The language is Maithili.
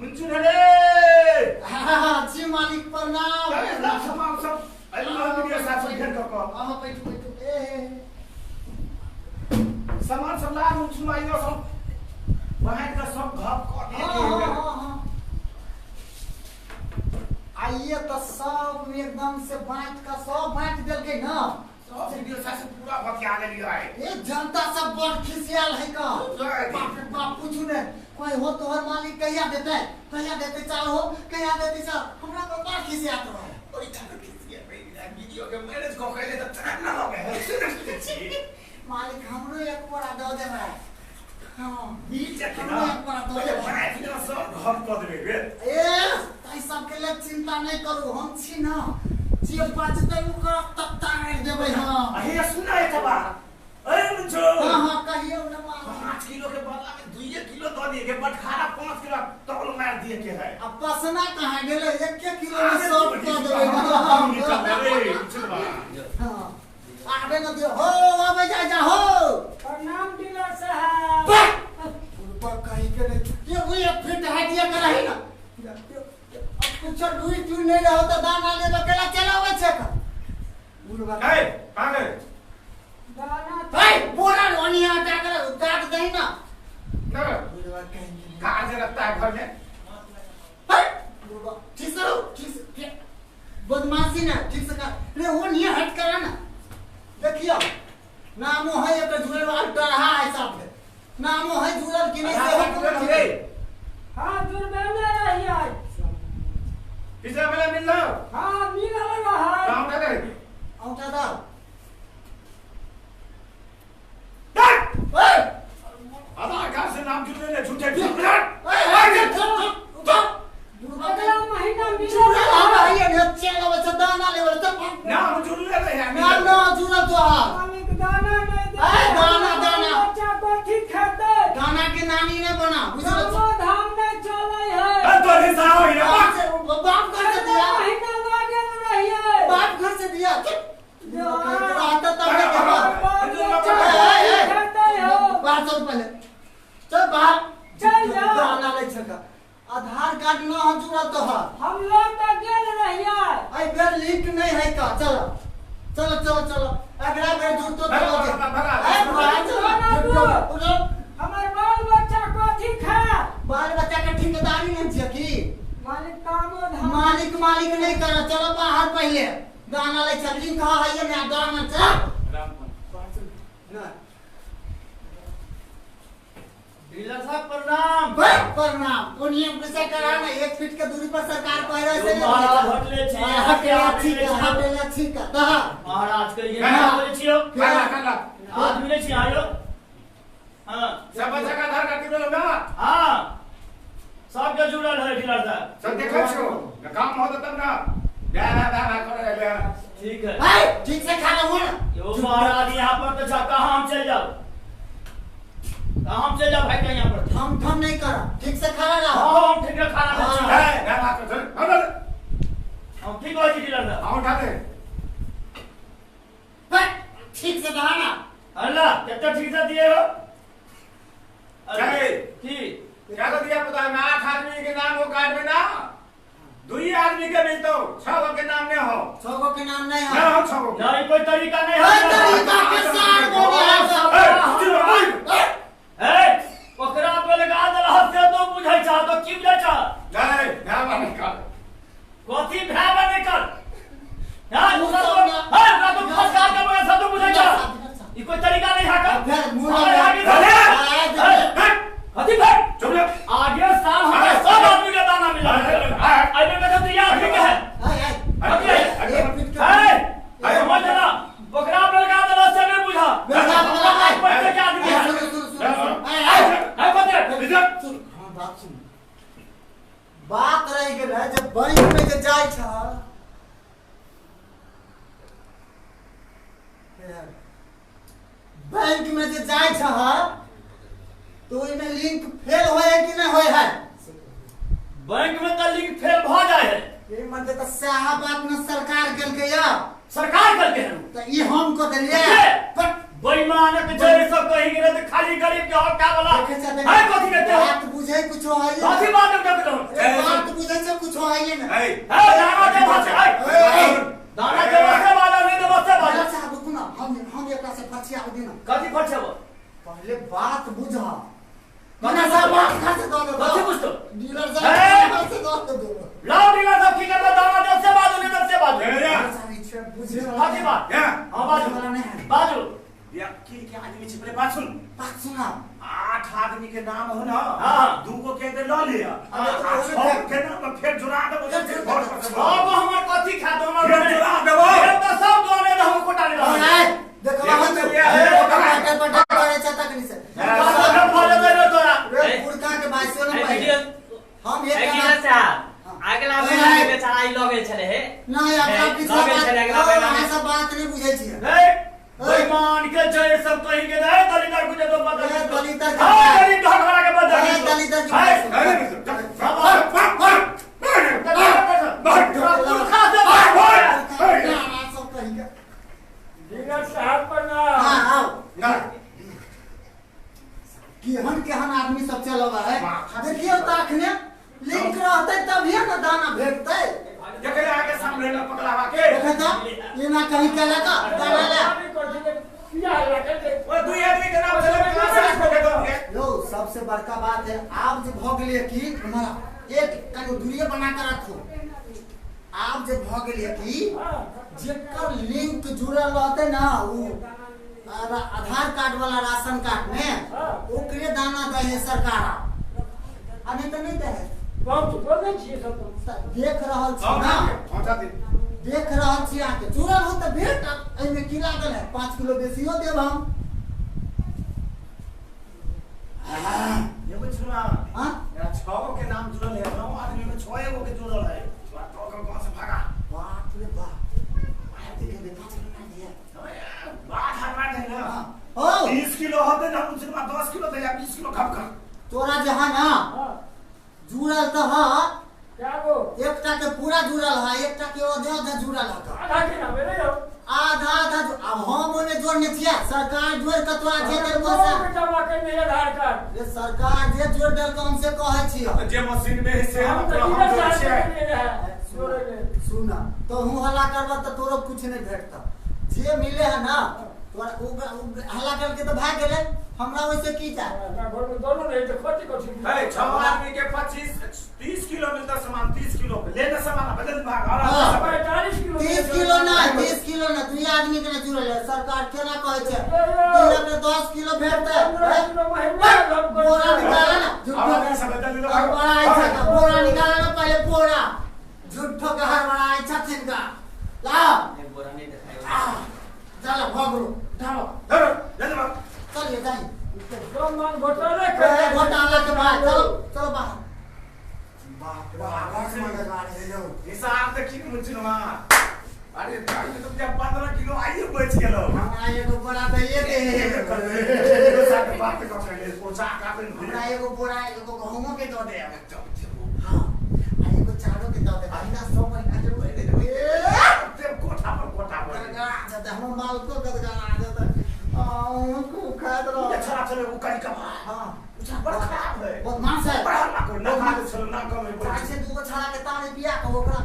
मुंचुन रे। हाँ जी मालिक प्रणाम। अरे सब सामान सब अरे वीडियो साहब सब घेर क अहाँ बैठू बैठू। ए सामान सब ला मुंचुन आइयो सब बाहर का सब घप क दिए। हां हां आइए तो सब एकदम से बांट का सब बांट देलकै ना। सब वीडियो साहब से पूरा बतिया लेलियो है। ए जनता सब बड़ खिसियाल है का। बाप रे बाप पूछू ने कोई हो तोहर मालिक कहिया देते चाल हो कहिया देते चाल। हमरा पर बड़ खिसियात रहे। ओइ ठाकुर खिसिया वीडियो के मैनेज क के त टाइम ना लगे है। मालिक हमरो एक बोरा दऽ देबै। हां मिल जाके ना पहिले बांट ना सब घप क देबै बे। ए तै सब के लिए चिंता नहीं करू हम छी ना जे बचतै ओकरा तत्ता देबै। हां अहे सुना एक बात। अरे मुंचो हां हां कहियो ना मालिक। 5 किलो के बदला में 2 किलो दऽ दिए के बटखारा 5 किलो तौल मार दिए के है। अब पसना कहां गेलै 1 किलो में सब कऽ देबै। हां आबे न दियो हो आबे जा जा हो। प्रणाम डीलर साहब। ऊपर कहीं के नहीं ये वो एक फिट हटिया कर रही ना। अब कुछ डुई टुई नहीं रहो तो दाना लेबे केला चलावे छे का बुढ़वा। ए कहां गए दाना? ए बोरा रोनिया हटा कर दाग दही ना। ना बुढ़वा कहीं नहीं कहां से रखता है घर में। ए बुढ़वा ठीक से रहो ठीक से बदमाशी ना ठीक से कर रे वो नहीं हट करा ना। देखियो नामो है एक जुड़ल वाला डरहा है साहब नामो है जुड़ल कि नहीं से हो रे। हां जुड़बे ने रही है पिछला मेला मिल लो। हां मिल लगा है। काम कर दे औटा दाओ। ए आधार कार्ड से नाम जुड़ले ने झूठे झूठे। ए ए उठो अगला महीना मिल लगा है ने चलो बच्चा दाना लेवल तब नाम जुड़ले रहे है नाम ना जुड़ल तो हा मालिक दाना नहीं दे। ए दाना दाना बच्चा कथी खेतै? दाना के नानी ने बना बुझल धाम नहीं चलै है। ए तो हिसाब होई ना बाप घर से दिया महीना लागल रहिए बाप घर से दिया आता तब के बाद बाहर चल पहले चल बाहर चल जा। दाना ले छका आधार कार्ड ना हो जुड़ल तो हा हम लोग तो गेल रहिए। आई बेर लिंक नहीं है का। चलो चलो चलो चलो अगला बेर जुड़तो तो ए बाहर चलो उठो। हमर बाल बच्चा कथी खा? बाल बच्चा के ठेकेदारी नहीं छियै की मालिक कामो धाम मालिक मालिक नहीं कर। चलो बाहर पहले दाना ले चल लिंक है ये ना दाना चल ना। डीलर साहब प्रणाम। प्रणाम। कोनियम पैसा करा ना 1 फीट के दूरी पर सरकार कह रहे से महाराज हटले छी हटले छी हटले छी का कहा महाराज के ये बोले छियो खाना खाना आदमी ले छी आयो। हां सब बच्चा का आधार कार्ड जुड़ल ना। हां सब के जुड़ल है डीलर साहब। सब देखै छो काम हो त तब ना बे बे बे करे ले ठीक है। ए ठीक से खाना हो ना यो महाराज यहां पर तो जा कहां हम चल जाओ कहां हम चल जाओ भाई का यहां पर थम थम नहीं करा ठीक से खाना रहो। हां हम ठीक से खाना खाई छी। ए बे बे कर चल हम ठीक हो जी डीलर साहब। हां उठा दे बस ठीक से खाना। अल्लाह कितना ठीक से दिए हो। अरे की क्या तो दिया पता है 8 आदमी के नाम हो कार्ड में ना 2 आदमी के मिलतो 6 के नाम नहीं हो 6 गो के नाम नहीं हो ना हो 6 गो नहीं कोई तरीका नहीं है तरीका के सार बोले ए ए ओकरा पे लगा देला से तो बुझै छ तो की बुझै छ? नहीं भावा नहीं कर कथी भावा नहीं कर हां ओकरा तो ए ओकरा तो फसका के बगा सब तो बुझै छ ई कोई तरीका नहीं है का फिर मुंह कथी भाई चुप ले। आगे साल हमरा सब आदमी के दाना मिला आई में तो यार ठीक है। ए ए समझ ना ओकरा पे लगा देला से नहीं बुझा पैसे के आदमी है। ए ए कथी सुन हां बात सुन बात रह गेल है जब बैंक में जे जाय छ बैंक में जे जाय छ तो ओइमे लिंक फेल होय है कि नहीं होय है? बैंक में तो लिंक फेल भ जाय है। ये मतलब त सएह बात न सरकार केलकै या सरकार केलकै है त ई हम को देलियै पर बेईमानक जरे सब कही गेलै त खाली गरीब के हक का वाला देखे है कथी के बात बुझे कुछो है कथी बात हम कहत रहू। नहीं ना ए दाना दे बस ए दाना दे बस वाला नहीं दे बस वाला साहब रुकू ना हम एकरा से फरछिया देना कथि फरछेबो पहले बात बुझा मना साहब बात खा से दो कथि बुझतो डीलर साहब से दो दो लाओ डीलर साहब की करबा दाना दे से बाजू नहीं दे से बाजू बुझे कथि बात हां बाजू बाजू या की के आदमी छिपले बात सुन बात सुना 8 आदमी के नाम हो ना हां दू को के दे ल लिया आ के नाम फिर जुड़ा देबो अब हमर कथि खा दो हमर फिर जुड़ा देबो तो सब दोने हम कोटा ले ए देखबा हम पटा पटा करे छ तकनी से तोरा रे पुरका के बासियो न पहिले हम एक डीलर साहब अगला महीना के बेचारा ई लगल छले हे नहीं अगला पिछला बात अहाँ सब बात नहीं बुझै छियै ए बेईमान के जय सब कहीं के नहीं दलितर को तो पता ए दलितर के हां दलितर घरा के बदल ए दलितर के डीलर साहब प्रणाम हां आओ केहन केहन आदमी सब चलबा है देखियो त अखने लिंक रहते तभिए न दाना भेटतै देखले आके सामने न पकड़ावा के देखे त एना कहीं केला का दाना ले ओ दुई आदमी के नाम चले कहां से रखो के दोगे लो सबसे बड़का बात है आप जे भ गेलिए की हमारा एक कनि दूरिये बना के रखो आप जे भ गेलिए की जेकर लिंक जुड़ल रहते ना उ आधार कार्ड वाला राशन कार्ड में ओकरे दाना दे है सरकार आ नहीं तो नहीं दे है बहुत बोलै छियै सब देख रहल छी ना देख रहल छी आके जुड़ल हो त भेट एहिमे की लागल है 5 किलो बेसियो देब हम एगो छुना हां 6 के नाम जुड़ल है 9 आदमी में 6 एगो के जुड़ल है तो कौन से भागा बाप रे बाप आय देखे दे 5 किलो ना दिया बात हरवा दे ना ओ 30 किलो होते ना उनसे 10 किलो दे या 20 किलो खप कर तोरा जहां ना जुड़ल त ह क्या गो एकटा के पूरा जुड़ल है एकटा के आधा आधा जुड़ल है आधा के ना मेरे हो आधा आधा अब हम ओने जोड़ने छियै सरकार जोड़ के तोरा जे देलको से जमा करने आधार कार्ड रे सरकार जे जोड़ देलको हम से कहै छियै जे मशीन में है से हम हम तो छियै सुन तो हूं हल्ला करबा त तोरो कुछ नहीं भेटत जे मिले है ना तोरा उ हल्ला करके तो भाग गेले हमरा वैसे की जाए हमरा घर में दोनों नहीं तो खोटी खोटी अरे 6 आदमी के 25 30 किलो मिलता सामान 30 किलो ले ना सामान बदल भाग और 45 किलो 30 किलो ना 30 किलो ना दुई आदमी के ना जुड़ल है सरकार केना कहै छै दुई में 10 किलो भेटतै बोरा निकाला ना झूठो बड़ा ऐसा का बोरा निकाला ना पहले बोरा झूठो के हर बड़ा ऐसा छिनका लाओ बोरा नहीं दिखाई चलो भागो ढालो धरो जल्दी भाग चलिए जाइए दो मान घोटाला कर घोटाला के बाद चलो चलो बाहर बाप रे बाप हिसाब देखी मुंचनवा अरे भाई तो जब 15 किलो आइए बच गेलो हमरा एगो बोरा दैए दे एगो साथ बात कर ले पोचा का दिन हमरा एगो बोरा एगो गहुमो के दऽ दे हां आ एगो चारो के दऽ दे अंडा 100 महीना जरूर दे दे ते कोठा पर कोठा पर गदगदा जते हमर मालको गदगदा जते आ को खात रहो छड़ा चले वो कहीं कमा हां बड़ खराब है बदमाश है बड़ हल्ला कर ना खा छल ना कमे चार से दूगो छड़ा के तारे पिया के ओकरा